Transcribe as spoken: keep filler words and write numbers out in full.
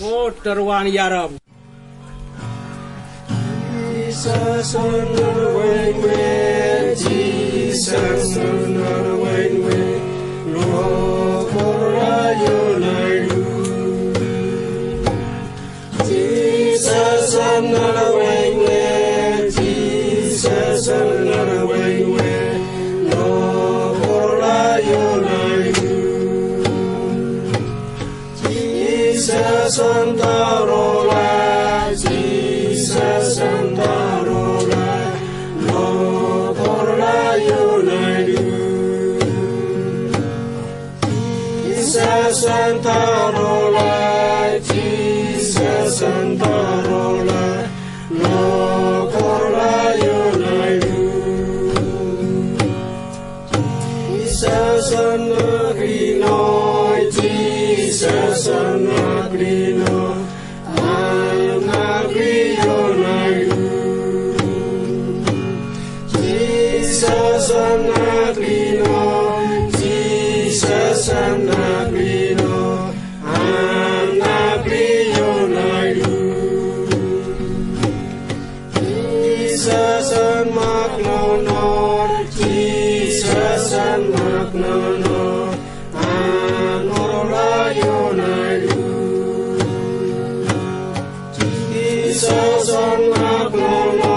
O, taruan yaram. Jisas another way, way. Jisas another way, way. Lo kora yo na lu. Jisas another way, way. Jisas another way, way. Lo kora yo na lu. Jisas another way, Jisas another way. Lo kora yo na lu. Jisas another way, Jisas another way. Lo kora yo na lu. Jisas another way, Jisas another way. Another way, yo na lu. Jisas another way, Jisas another way. Another way, yo na lu. Jisas an mak no no, Jisas an mak no no, an ora yo na lu. Jisas an mak no no,